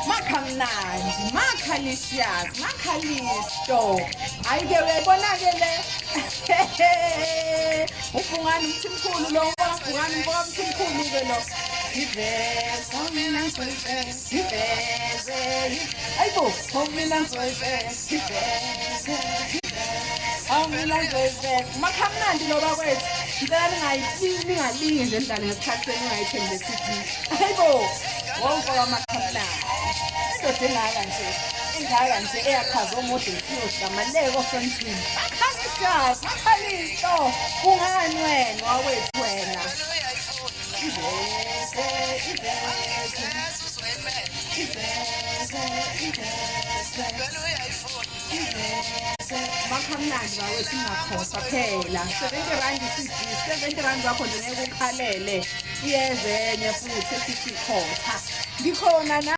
Makhamnandi, makhalicious, makhalisto. Hayi-ke uyayibona-ke le. Ubhungane umthimkhulu lo, ubhungane umfoka mthimkhulu-ke lo. Iveze, mina ngizoyiveza, iveze. Hayibo, mina ngizoyiveza, iveze. Awu mina ngizoyiveza. Makhamnandi lo bakwethu. Ngicela ningalingi nje nidlale ngesikhathi senu ningayithengi le CD. Hayibo, wonke wamakhamnandi. Indoda engaka nje, engaka nje eyachaza omodel field ngamaleko sontini. Makhalisa, makhaliso. Kungani wena wakwethu wena? Iveze, iveze. Iveze, iveze. Makhamnandi bakwethu ingakhohlwa phela. 70 rand i-CD, 70 rand wakho nje ngeke ukhalele. Iyeze enye futhi ethi sikhotha. Ngikhona na.